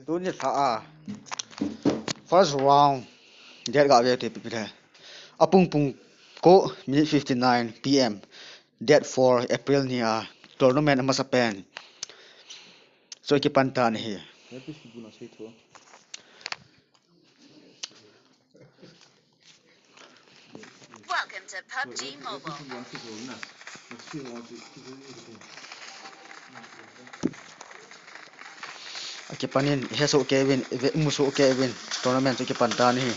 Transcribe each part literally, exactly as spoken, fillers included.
Tuni lha a first round date ga ve te pi pi le. Apung pung ko minute fifty nine P M, date four April ni a tournament amasa pen. So kipan tan ahi. Welcome to PUBG Mobile. Akipanin, ihe so Kevin, ive muso Kevin, tournament so kipan tan ahi.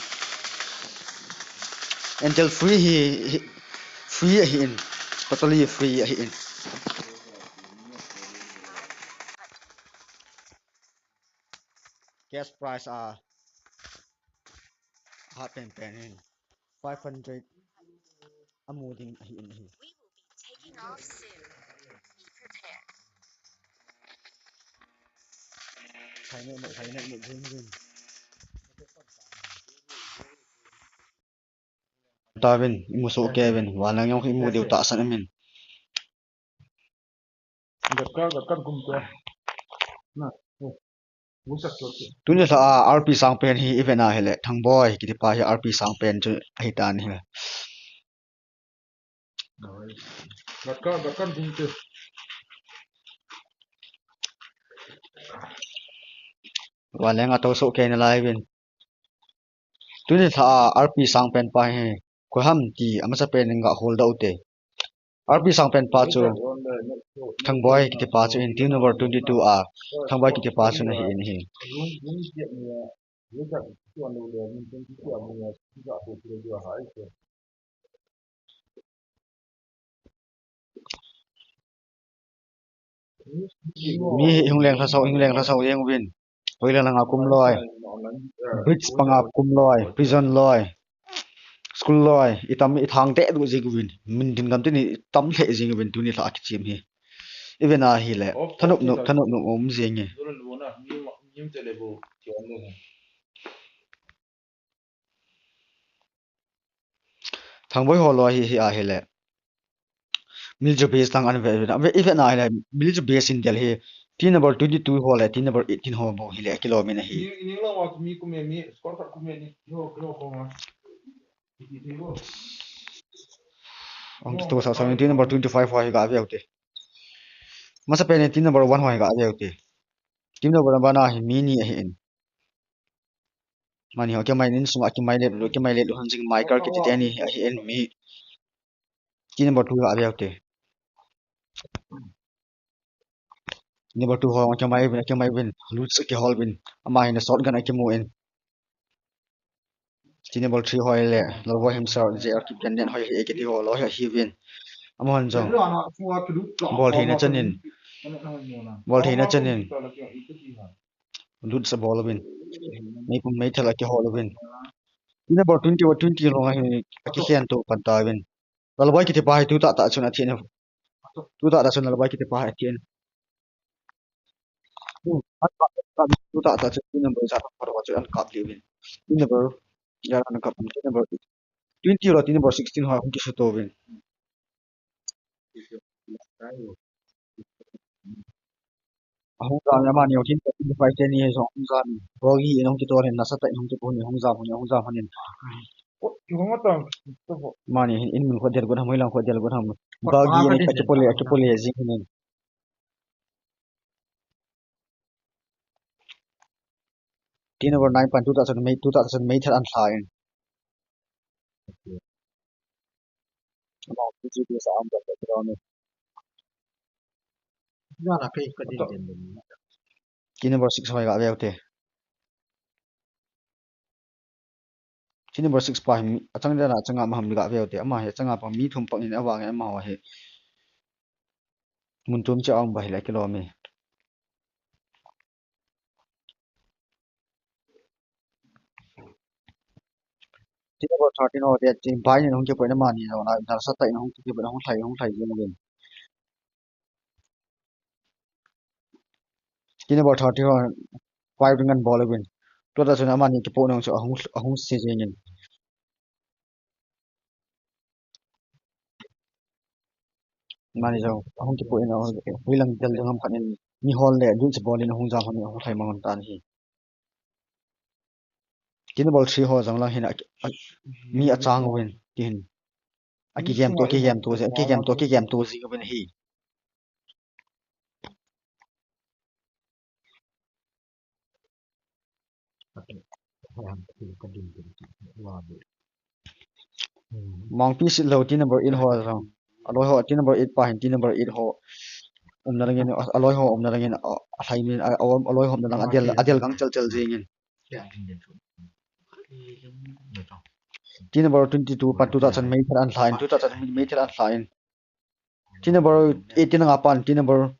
Until free hi, hi free ahi in, totally free ahi in. Cash prize a hat pen pen in five hundred amu ding ahi in ahi. We will be taking off soon. Be prepared. Thai ne, Thai ne, ne, jing, jing. Tavin, imu so Kevin, wa nang yong imu diu ta san amin. Gatka, gatka kum te. Na, oh. Tuni lha a R P sang pen hi iven a hile, Thangboi kiti pa hi R P sang pen chu ahi tan hile. Gatka, gatka kum te. Wa lenga to so ke na lai vin. Tuni lha a R P sang pen pa hi, koi ham ti amasa pen in ga hol dau te. R P sang pen pa chu, Thangboi kiti pa chu in team number twenty two a, Thangboi kiti pa chu na hi in hi. Mi hi hung leng lhasau, hung leng lhasau jeng uvin. Hoilang langa kum loi. Bridge panga kum loi, prison loi. School loi, itam ithang te du jeng uvin. Min din gam tin itam lheh jeng uvin tuni lha kichim hi. Iven a hile. Thanop nop, thanop nop um jeng e. Thangboi ho loi hi, hi a hile. Military base tang an ve, ve, ve, iven a hile, military base in del hi. Team number twenty two ho le, team number eighteen ho bou hile, kilom in ahi. Ni, ni lo wa mi kum e mi, score card kum e ni, yo, yo, ko ma. Ong kito sa sa, team number twenty five ho hi ga ve u te. Masa pen team number one ho hi ga ve u te. Team number one a hi mi ni ahi in. Mani ho, kimai in sunga, kimai le, kimai le, Hanjing Michael kiti teni ahi in mi. Team number two ga ve u te. Number two ho, kimai vin, kimai vin, Lutz kihol vin. Ama hin shotgun akimu in. Team number three ho le, Lalboi himself, J R Kipgen nen ho hi, kiti ho loi hi vin. Ama hon jong. Bol theina chan in. Bol theina chan in. Lutz abol uvin. Meipum meithal akihol uvin. Team number twenty, twenty ho hi, akikhen to pan ta uvin. Lalboi kiti pa hi tu ta ta chun athi na. Tu ta ta chun Lalboi kiti pa hi athi na. Hmm, an kap, kap, tu ta ta chun team number sa pa ro chun an kap li uvin. Team number, ya an kap, team number twenty lo, team number sixteen ho hung kisuto uvin. Ahung jam, amani ho team number twenty five teni hi jong ahung jam. Rogi in hung kitol in, nasatah in hung kipon in, hung jam, hung jam, hung jam. Mani hin in mun kho del got ham, hoilang kho del got ham. Bagi in akipole, akipole jing hin. Team number nine pan tu ta chun mei, tu ta chun meithal an lha in. Team number six ho ga ve u te. Team number six pa hi mi, achang dan a, achanga ma ham ga ve u te. Ama hi achanga pa mi thum pang in avang e, ama ho hi. Mun tum che a um ba hi le kilom e. Team number thirteen ho te, team bai in hung kipon in amani jong, nasatah in hung kipon in hung lhai, hung lhai jing uvin. Team number thirty ho, five ring an bol uvin. Tu ta chun amani kipon in chu ahung, ahung se jing in. Mani jong, ahung kipon in, ahung, hoilang del ding ham khat in, mi hol le, dul che bol in, ahung jam hon in, ahung lhai mang hon tan ahi. Team number three ho jong lang hin a, a, mi achang uvin, ti hin. Akigem to, kigem to, kigem to, kigem to jing uvin ahi. Mangpi sit lou, team number eight ho jong. Aloi ho, team number eight pa hin, team number eight ho umna langin, aloi ho umna langin, a, alhai min, a, a, aloi ho umna lang, adel, adel gang chel chel jingin. Team number twenty-two pan tuta chan meithal an lhain, tuta chan meithal an lhain. Team number eighteen nga pan, team number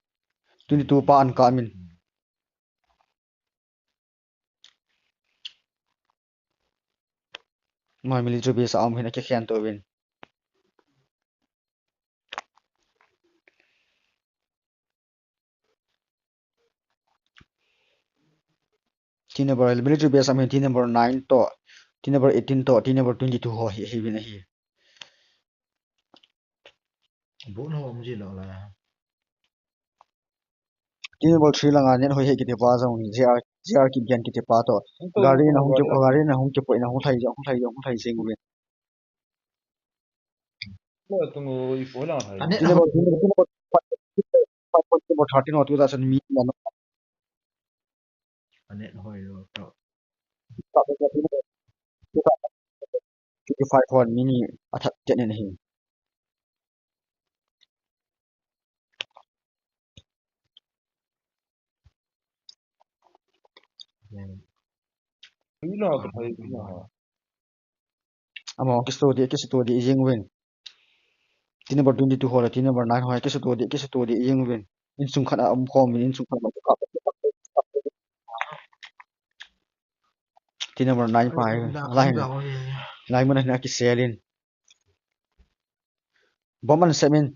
twenty-two pa an kamin. Moi military base a um hin akikhen to uvin. Team number, military base a um hin team number nine to, team number eighteen to, team number twenty-two ho hi, hi uvin ahi. Bon ho um ji lou la. Team number three langa net hoi he kiti pa jong, J R, J R Kipgen kiti pa to. Gari na hung ki, gari na hung kipoi na hung lhai, hung lhai, hung lhai jing uvin. Team number, team number, team number thirteen ho tuta chan mi, ano. Anet hoi lou to. Twenty-five hon mi ni athat chet in ahi. Ui lo, ka thei ui lo. Amaho kisuto di, kisuto di jing uvin. Team number twenty-two ho le team number nine ho kisuto di, kisuto di jing uvin. Insung khat a um khom uvin, insung khat a um khom uvin. Team number nine pa hi, lai hin, lai mun a hin akisel in. Bomb an sem in.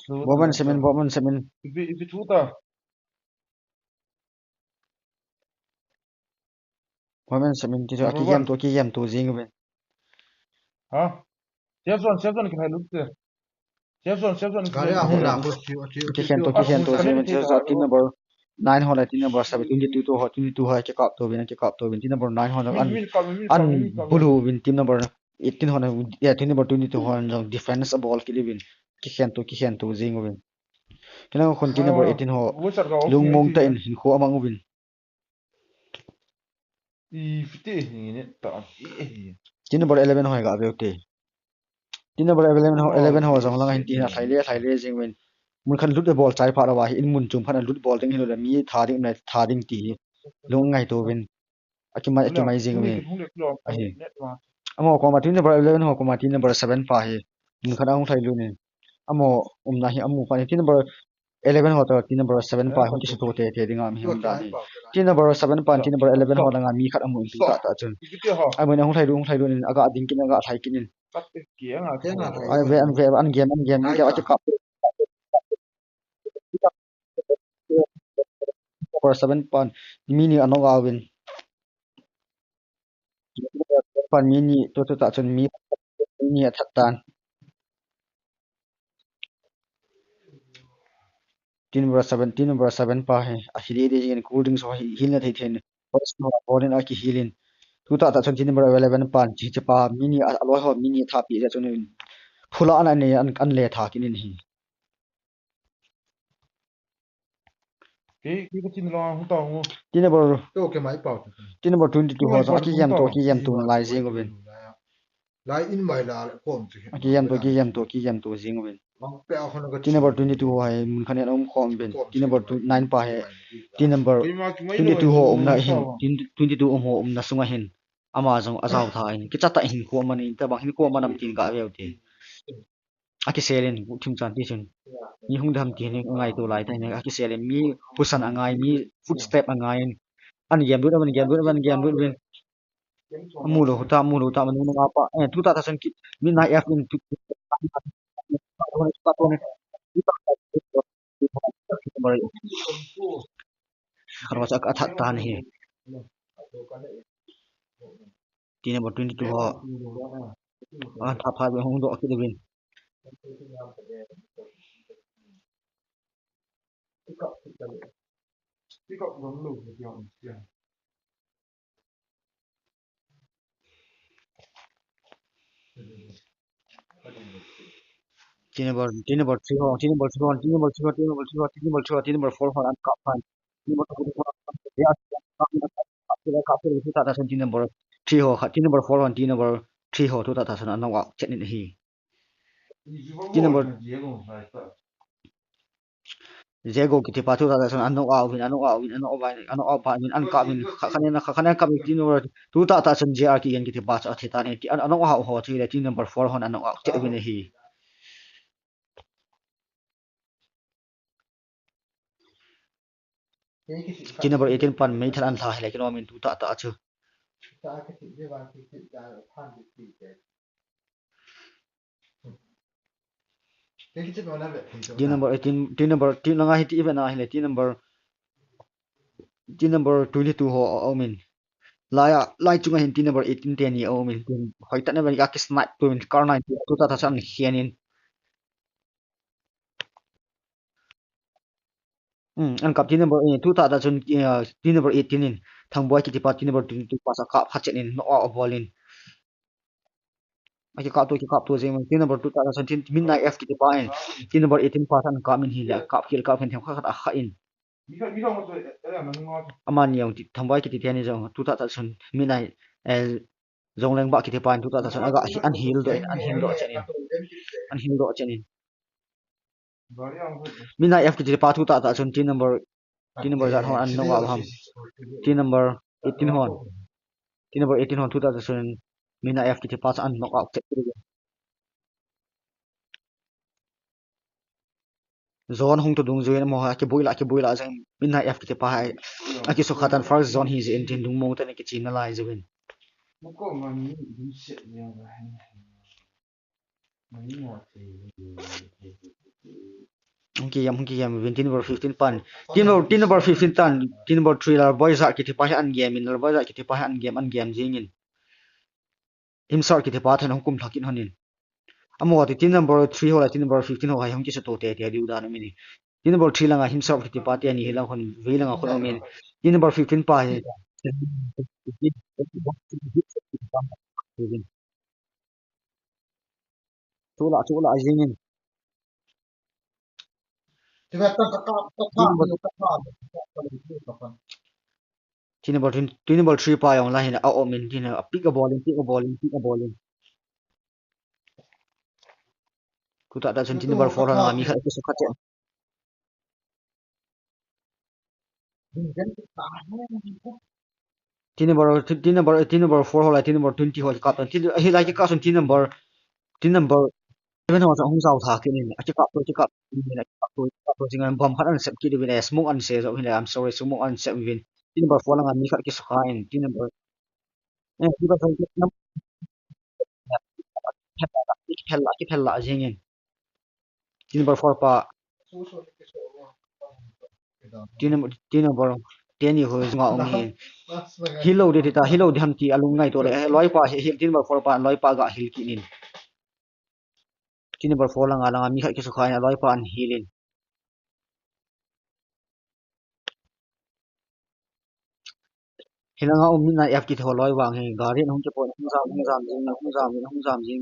Bomb an sem in, bomb an sem in. Ipi, ipi thu ta. Bomb an sem in, ti chu akigem to, akigem to jing uvin. Ha? Siason, Siason, kihai lut te. Siason, Siason, kihai lut te. Kikhen to, kikhen to jing uvin, Siason, team number nine ho le team number seven, twenty-two to ho, twenty-two ho, kikap to uvin, kikap to uvin, team number nine ho, an, an bulu uvin, team number eighteen ho, eh, team number twenty-two ho, jong defense a bol kit uvin, kikhen to, kikhen to jing uvin. Kila khun team number eighteen ho, lungmong tah in hinkho amang uvin. Team number eleven ho ga veu te. Team number eleven ho, eleven ho jong langa hin ti hin alhai le, alhai le jing uvin. Mun khat lut abol chai phat lou ahi, in mun chung phat a lut bol ding hilou le mi tha ding, mi tha ding ti hi. Lung ngaito uvin. Akimai, akimai jing uvin. Ahi. Amaho koma team number eleven ho koma team number seven pa hi. Mun khat a hung lhai lut in. Amaho umna hi amu phat in. Team number eleven ho toh team number seven pa hung kisuto tete dinga mi hung dan hi. Team number seven pan team number eleven ho langa mi khat amu in tu tah tah chun. Amun ahung lhai lut, hung lhai lut in aga ding kit in aga lhai kit in. Ai ve an ve an game an game an game akikap. Number seven pan mi ni a knock out in. Pan mi ni, tu, tu tah chun mi, mi ni athat tan. Team number seven, team number seven pa hi, ahil ding ding in cool ding so hi, hil na thei thei in. First no, ball in akihil in. Tu tah tah chun team number eleven pan, chi chi pa, mi ni a, aloi ho, mi ni athapi jeh chun in. Phula an, an, an, an le tha kit in hi. Kei, kei ka chin la, hu ta hu. Team number, to ke mai pau. Team number twenty-two ho, akigem to, akigem to, lai jing uvin. Lai in mai la, kom chu. Akigem to, akigem to, akigem to jing uvin. Team number twenty-two ho hi, mun khat in um khom uvin. Team number two, nine pa hi. Team number twenty-two ho umna hin, team twenty-two um ho umna sunga hin. Ama jong ajao tha in. Kicha tah in hinkho aman in, tabang hinkho aman am tin ka veu te. Akisel in, thim chan ti chun. Mi hung dam ti hin ngaito lai ta hin, akisel in, mi husan angai, mi footstep angai in. An game lut, an game lut, an game lut, win. Amu lou, ta, amu lou, ta, manu nga pa. Eh, tu ta, ta chun ki, mi nai F in, tu, Arwa chak athat tan hi. Team number twenty-two ho. An tha pha hung doh kit uvin. Team number, team number three ho, team number three ho, team number three ho, team number three ho, team number three ho, team number four ho, an kap phan. Team number two ho, ya, kap, kap, kap, kap, kap, tu tah tah chun team number three ho, kha, team number four ho, team number three ho, tu tah tah chun an knock out chet in ahi. Team number Jago kiti pa tu tah tah chun an knock out uvin, an knock out uvin, an knock out uvin, an knock out uvin, an kap uvin, kha, khanin, kha, khanin kap uvin, team number tu tah tah chun J R K N kiti pa chu athi tan ahi, ti an, an knock out ho chu le team number four hon an knock out chet uvin ahi. Team number eighteen pan meithal an lha hile kinom in tu tah tah chu. Team number eighteen, team number, team langa hi ti ve na hile, team number, team number twenty-two ho a um in. Lai a, lai chunga hin team number eighteen teni a um in. Team hoi tah na ve a ki snipe tu in, kar nine tu tah tah chun an khen in. Hmm, an kap team number, eh, tu tah tah chun, eh, team number eighteen in, Thangboi kiti pa team number twenty-two pa chu a kap kha chet in, knock out a bol in. Aki kap tu, aki kap tu jeng, team number tu tah tah chun team, Midnight F kiti pa in, team number eighteen pa chu an kap in hile, kap kil kap khen them kha khat a kha in. Amani jong ti, Thangboi kiti teni jong, tu tah tah chun, Midnight, eh, Jongleng ba kiti pa in tu tah tah chun, aga, an heal doh in, an heal doh chet in. An heal doh chet in. Midnight F kiti pa tu tah tah chun team number, team number jat hon an knock out ham. Team number eighteen hon. Team number eighteen hon tu tah tah chun Midnight F kiti pa chu an knock out chet in. Zone hung to dungjuiyin amaho a kibui la, kibui la jeng Midnight F kiti pa hi. Akisukha tan first zone hi jeh in tin lungmong tah in akichim nalai jeh in. Hung kigem, hung kigem uvin team number fifteen pan. Team number, team number fifteen tan, team number three Lalboi Jat kiti pa hi an gem in, Lalboi Jat kiti pa hi an gem, an gem jing in. Himsar kiti pa thon hung kum lhak in hon in. Amaho ti team number three ho le team number fifteen ho hi hung kisuto tete diu dan um in. Team number three langa Himsar kiti pa teni hi lang hon, vei langa khun um in. Team number fifteen pa hi. Chula, chula, jing in. Team number, team number three pa jong la hin a um in, tin a pick a ball in, pick a ball in, pick a ball in. Tu tah tah chun team number four hon mi khat kisukha chet. Team number, team number, team number four ho le team number twenty ho kikap tan. Team, hilai kikap chun team number, team number seven ho chu hung jao lha kit in. Akikap to, kikap in, akikap to, kikap to jing in, bomb khat an sep kit uvin, eh, smoke an se jo hin le, I'm sorry, smoke an sep uvin. Team number four langa mi khat kisukha in, team number, eh, team number, kiphel la, kiphel la jing in. Team number four pa. Team number, team number teni ho jong a um hi. Hilou di ti ta, hilou di ham ti alung ngaito le. Eh, loi pa hi, hi, team number four pa, loi pa ga heal kit in. Team number four langa, langa mi khat kisukha in, loi pa an heal in. Hilanga um Midnight F kiti ho loi vang hi, gari in hung kipon, hung jam, hung jam jing, hung jam, hung jam jing.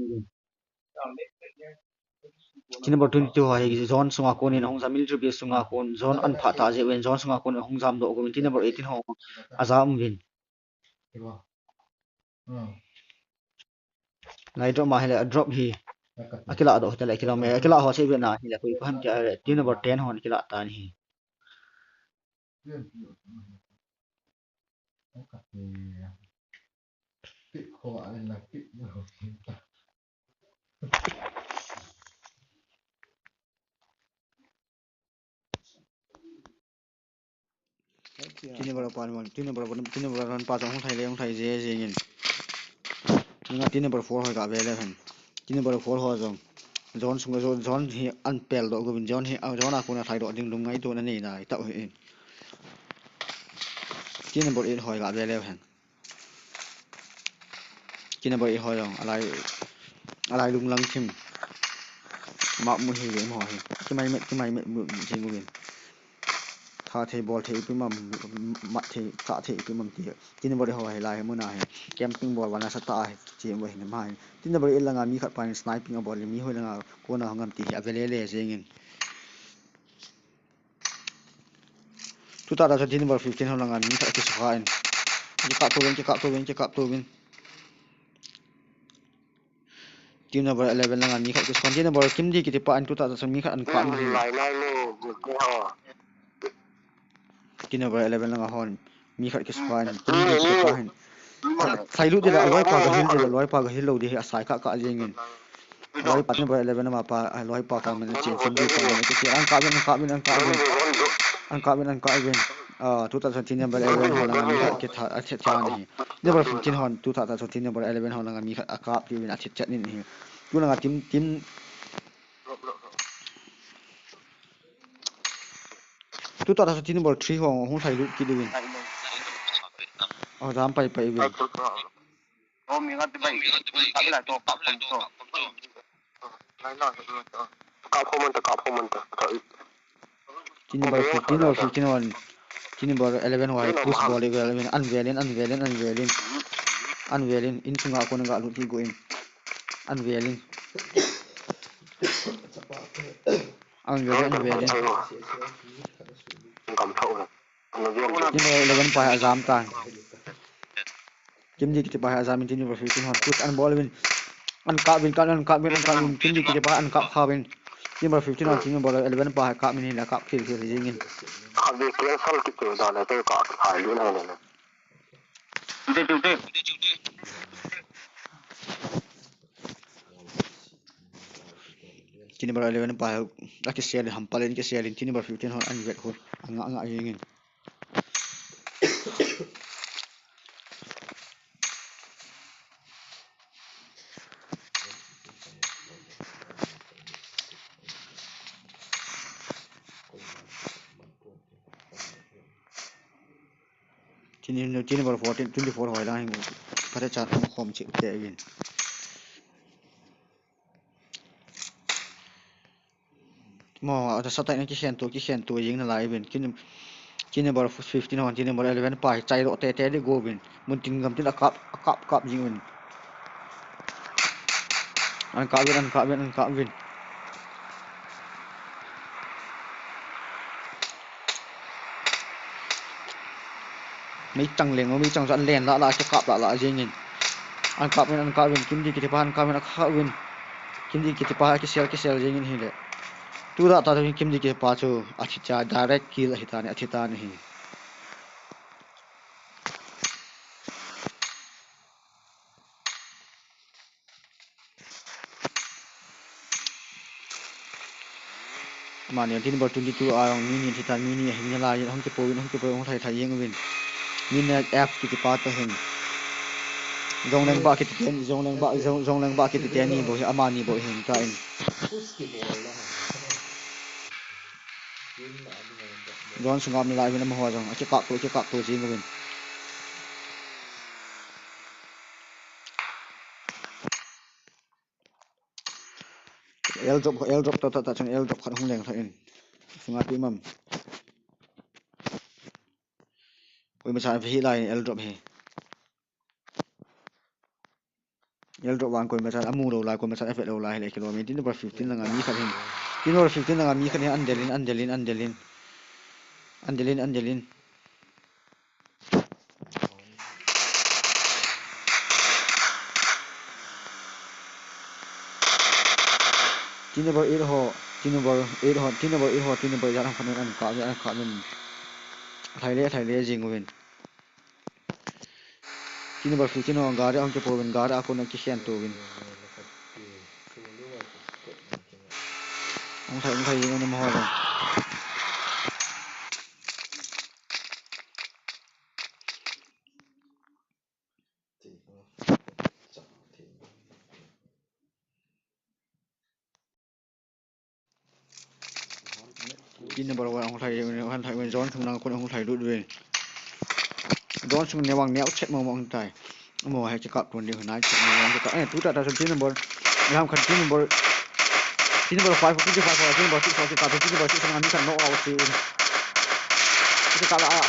Team number twenty-two ho hi zone sunga kon in hung jam, military base sunga kon, zone an pha ta jeh uvin, zone sunga kon in hung jam doh uvin, team number eighteen ho ajam uvin. Lai drop ma hile, a drop hi. Akila doh hita le, akila me, akila ho se ve na hile, koi ko ham tia le, team number ten hon akila tan ahi. Team number one, team number one, team number one pa jong hung lhai le, hung lhai je, je ngin. Nga team number four ho ga ve le hen. Team number four ho jong. Zone sung, zone, zone hi an pel doh uvin, zone hi, ah, zone a kon a lhai doh ding lungngaito na nei nai tah u hi. Team number eight ho ga ve le hen. Team number eight ho jong, alai, alai lunglang thim. Map mu hi ve mo hi. Kimai met, kimai met mu, mu, mu, mu, mu. Tha thei, bol thei ipi ham, mat thei, chah thei ipi ham ti. Team number eight ho hilai hi muna hi camping bol vana sa ta hi, chem va hin ma hi. Team number eight langa mi khat pa hin sniping a bol, mi hoi langa kona hung ham ti hi ave lele jengin. Tuta ta team number fifteen ho langa mi khat kisukha in. Kikap to uvin, kikap to uvin, kikap to uvin. Team number eleven langa mi khat kisukha in. Team number Kimdi kiti pa in tuta ta mi khat an kap in. Lai lai le, ni ke ho. Team number eleven langa hon mi khat kisukha in. Kimdi kiti pa hin. Thailu de la, loi pa ga hil de la, loi pa ga hil lou de hi asai kah kah jengin. Loi pa number eleven ama pa, ah, loi pa comment chen chen di comment chen chen an kap in, an kap in, an kap in. An kap in, an kap in. Ah, tuta ta team number eleven ho langa mi khat kitha, a thi, thi an hi. Number fifteen hon, tuta ta team number eleven ho langa mi khat akap diuvin athi chat in hi. Tu langa team, team. Tuta ta team number three ho hung thailut kit diuvin. Oh, jam pai pai uvin. Team number fifteen or fifteen hon. Team number eleven ho hi push bol le vel in, an vel in, an vel in, an vel in. An vel in, in chunga kon ga lut hi go in. An vel in. An vel in, an vel in. Team number eleven pa hi ajam tan. Kimdi kiti pa hi ajam in, team number fifteen hon push an bol uvin. An kap uvin, kap, an kap uvin, an kap uvin. Kimdi kiti pa an kap kha uvin. Team number fifteen hon, team number eleven pa hi kap in, hin akap khel khel jengin. Kha ve cancel kiti da le, te ka khai lu na le. Team number eleven pa hi akisel in, hampal in kisel in, team number fifteen hon an vet hul. Anga anga jengin. Team, team number fourteen, twenty-four hoi lang hin phatechan um khom cheh uvin. Mo, ata sa tai na kikhen to, kikhen to jing nalai uvin. Team, team number fifteen hon, team number eleven pa hi chai lo tete di go uvin. Mun tin gam tin akap, akap, kap jing uvin. An kap uvin, an kap uvin, an kap uvin. Meichang leng, meichang chu an len lah lah, kikap lah lah jengin. An kap uvin, an kap uvin, Kimdi kiti pa an kap uvin, akap uvin. Kimdi kiti pa akisel, kisel jengin hile. Tuta ta Kimdi kiti pa chu athi cha, direct kill ahi tan, athi tan ahi. Mani team number twenty-two a jong mi ni thi tan, mi ni ahi nalai, hung kipo uvin, hung kipo uvin, hung thai thai jeng uvin. Mi ni F kiti pa toh hin. Jongleng ba kiti teni, Jongleng ba, Jong, Jongleng ba kiti teni bou hi, amani bou hin ta in. Zone sunga um nalai uvin amaho jong, akikap to, akikap to jeng uvin. Airdrop, airdrop ta, ta, ta, chang airdrop khat hung leng lha in. Sunga pi mam. Koima chan ve hi lai airdrop hi. Airdrop vang koima chan amu lou lai, koima chan avet lou lai, hile kilom in. Team number fifteen langa mi khat hin. Team number fifteen langa mi khat hin an del in, an del in, an del in. An del in, an del in. Team number eight ho, team number eight ho, team number eight ho, team number eight ho, an kap, an kap in. Thai le, thai le jing uvin. Team number fifteen ho, gari ahung kipo uvin, gari a kon a kikhen to uvin. Hung thai, hung thai jing uvin amaho jong. Team number one ahung lhai, ahung lhai, zone sung lang kon ahung lhai lut ve. Zone sung neo vang neo chet mo mo hung tai. Mo hai che kap tun di hunai chet mo vang che kap. Eh, tuta ta team number. Yam khat team number. Team number five, team number five, team number six, team number six, team number six, team number six, team number six. Ka la, um,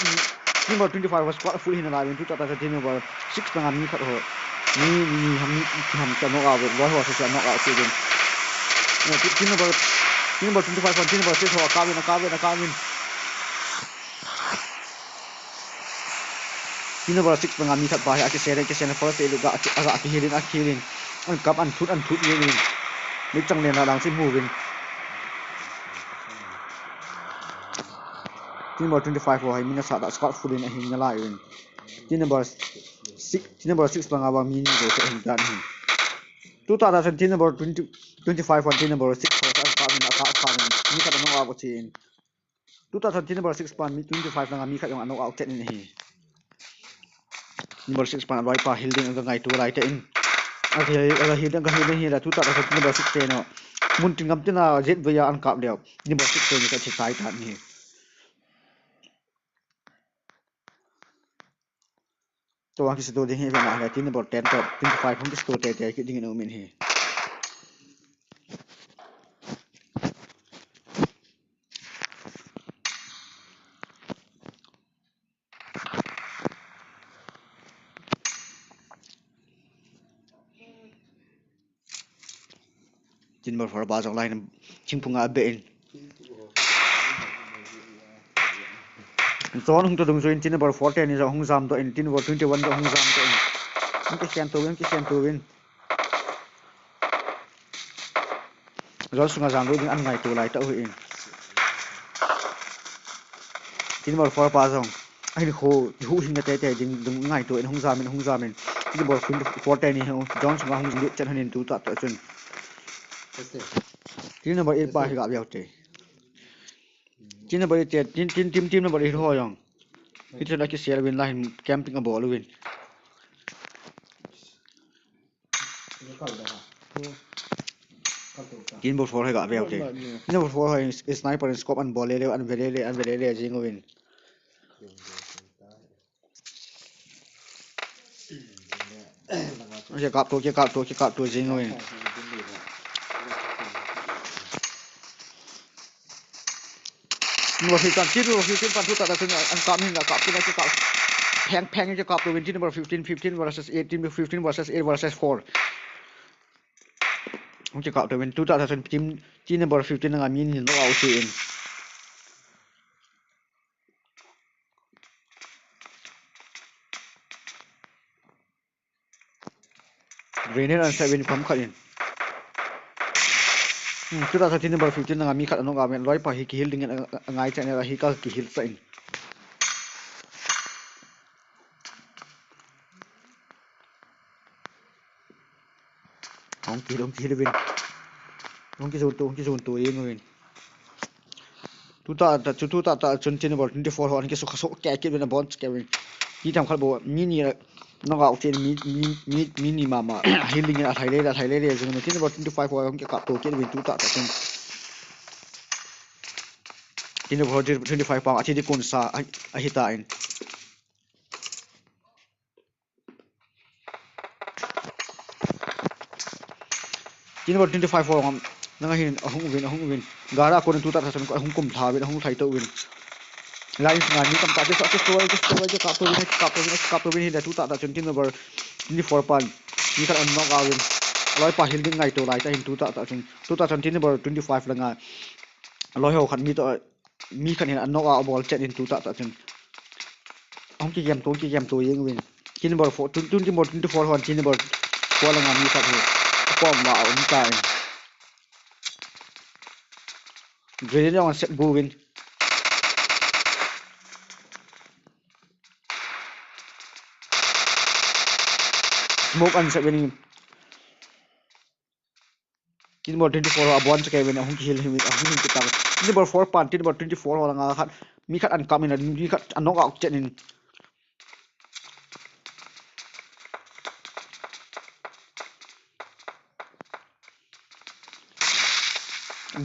team number twenty-five ho squad full hina lai uvin, tu tah tah team number six langa mi khat ho. Mi, mi, ham, mi, ham cha knock out, loi ho cha knock out uvin. Eh, team, team number, team number twenty-five ho, team number six ho, akap uvin, akap uvin, akap uvin. Team number six langa mi khat pa hi, akisel, akisel, force te lu ga, aki, aga, aki heal in, aki heal in. An kap, an thut, an thut uvin. Mi chang le na lang si mu uvin. Team number twenty-five ho hi, mi nasatah squad full in ahin nalai uvin. Team number six, team number six langa vang mi ni lo se ahin tan hin. Tu tah tah chun team number twenty, twenty-five ho, team number six ho, an kap in, akap, akap in. Mi khat knock out uvin. Tu tah chun team number six pan, mi twenty-five langa mi khat jong knock out uvin ahi. Number six pan, aloi pa heal ding, aga ngaito lai tah in. Aga heal, aga heal ding, aga heal ding hi la, tu tah tah chun number six te no. Mun tin gam tina jet vei a an kap leo. Number six te ni ka thi tai tan hi. Tua kisi to ding hi, vena hi, team number ten to twenty-five hung kisi to te te kit ding in um in hi. Team number four pa jong line thingphung a be in. Zone hung to dung juin team number four te ni jong hung jam to in, team number twenty-one jong hung jam to in. Hung kikhen to uvin, kikhen to uvin. Zone sunga jam lou ding an ngaito lai tah u hi in. Team number four pa jong ahin kho, ti hu hin na te te ding, ding ngaito in hung jam in, hung jam in. Team number four te ni hi zone sunga hung lut chen hanin tu tah tah chun. Team number eight pa hi ga veu te. Team number eight te, team, team, team, team number eight ho jong. Hiche la kisel uvin la hin camping abol uvin. Team number four ho hi ga veu te. Team number four ho hi sniper in scope an bol le le, an ve le le, an ve le le jing uvin. Kikap to, kikap to, kikap to jing uvin. Number fifteen, team number fifteen pan tu tah tah chun an kap hin la kap tu la kikap. Pheng pheng kikap to uvin, team number fifteen, fifteen versus eight, team fifteen versus eight versus four. Hung kikap to uvin, tu tah tah chun team, team number fifteen langa mi ni knock out uvin. Grenade an set uvin pam khat in. Hmm, tu tah tah team number fifteen langa mi khat a knock out uvin, loi pa hi ki heal ding in a, a, angai chan in, ahi ka ki heal chan in. Hung ki, hung ki heal uvin. Hung ki zone to, hung ki zone to jing uvin. Tu tah tah, chu tu tah tah chun team number twenty-four ho an kisukha sukha kit uvin, abon kit uvin. Ti tam khat bou, mi ni knock out chen, mi, mi, mi, mi ni mama. Heal ding in alhai le le, alhai le le jing uvin. Team number twenty-five ho hung kikap to kit uvin tu tah tah chun. Team number twenty-five pa athi di kon sa, a, ahi tan. Team number twenty-five ho, nanga hin ahung uvin, ahung uvin. Gara kon tu tah tah chun ahung kum lha uvin, ahung lhai to uvin. Line sunga mi tam tah, just, just, just, just kap to uvin, kap to uvin, kap to uvin, hi le tu tah tah chun team number twenty-four pan mi khat an knock out uvin. Aloi pa heal ding ngaito lai tah hin tu tah tah chun. Tu tah chun team number twenty-five langa loi ho khat mi to, mi khat hin a knock out abol chet in tu tah tah chun. Ahung kigem to, kigem to jeng uvin. Team number four, tun, tun team number twenty-four hon, team number four langa mi khat hi. Akom uva aum tan. Grenade jong an set bu uvin. Smoke an set uvin. Team number twenty-four ho abon chakei uvin, ahung kihil hin, ahung hin kitang. Team number four pan, team number twenty-four ho langa khat, mi khat an kap in, mi khat an knock out chet in.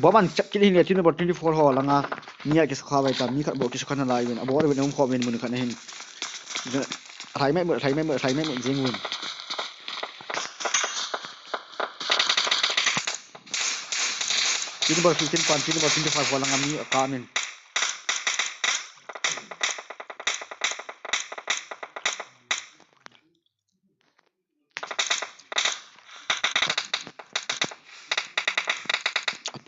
Bomb an chep kit hin le, team number twenty-four ho langa mi a kisukha vai ta, mi khat bou kisukha nalai uvin, abol uvin, um khom uvin mun khat na hin. Athai mai mu, athai mai mu, athai mai mu jing uvin. Team number fifteen pan, team number twenty-five ho langa mi akap in.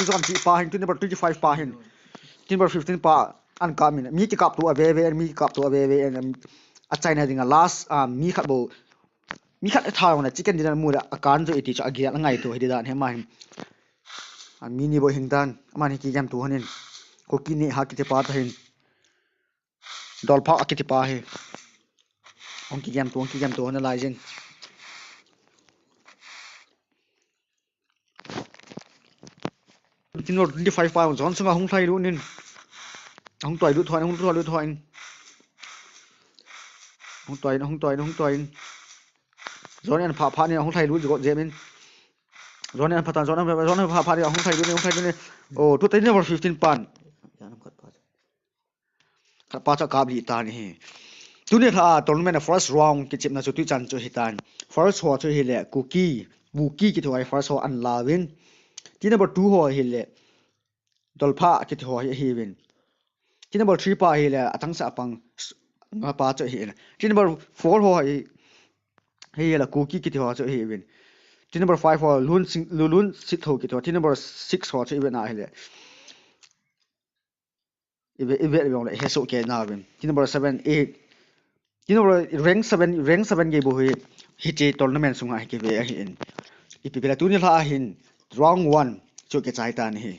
Mizo kan chi pa hin, team number twenty-five pa hin. Team number fifteen pa an kap min. Mi kikap tu a ve ve, mi kikap tu a ve ve, em, a China ding a last, ah, mi khat bou. Mi khat e tha na chicken dinner mu da a kan jo iti chu a gel a ngai tu hi di dan he ma hin. A mi ni bou hing dan, a man hi kigem tu hanin. Kuki ni ha kiti pa ta hin. Dolpha a kiti pa hi. Hung kigem tu, hung kigem tu hana lai jin. Team number twenty-five pa, Johnson a hung thlai lut nin. Hung tuai lut thoi, hung tuai lut thoi. Hung tuai, hung tuai, hung tuai. Johnny an pha pha ni, hung thlai lut jikot jemin. Johnny an pha tan, Johnny an pha, Johnny an pha pha ni, hung thlai lut ni, hung thlai lut ni. Oh, tu team number fifteen pan. Khat pa chu kap li tan hi. Tuni lha tournament a first round kichepna chu tuichan chu hi tan. First ho chu hi le Kuki, Buki kiti ho hi first ho an la vin. Team number two ho hi le Dolpha kiti ho hi, hi vin. Team number three pa hi le a thangsa pang s-, nga pa chu hi in. Team number four ho hi Hei la Kuki kiti ho chu hi win. Team number five ho Lun Sing, Lu-, Lun Sit ho kiti ho. Team number six ho chu i win a hile. I win, i win vong le he so ke na win. Team number seven, eight. Team number rank seven, rank seven ge bu hi. Hiche tournament sunga hi kive ahi in. Ipi pela tuni la ahin round one. Chu ke chai ta ni hi.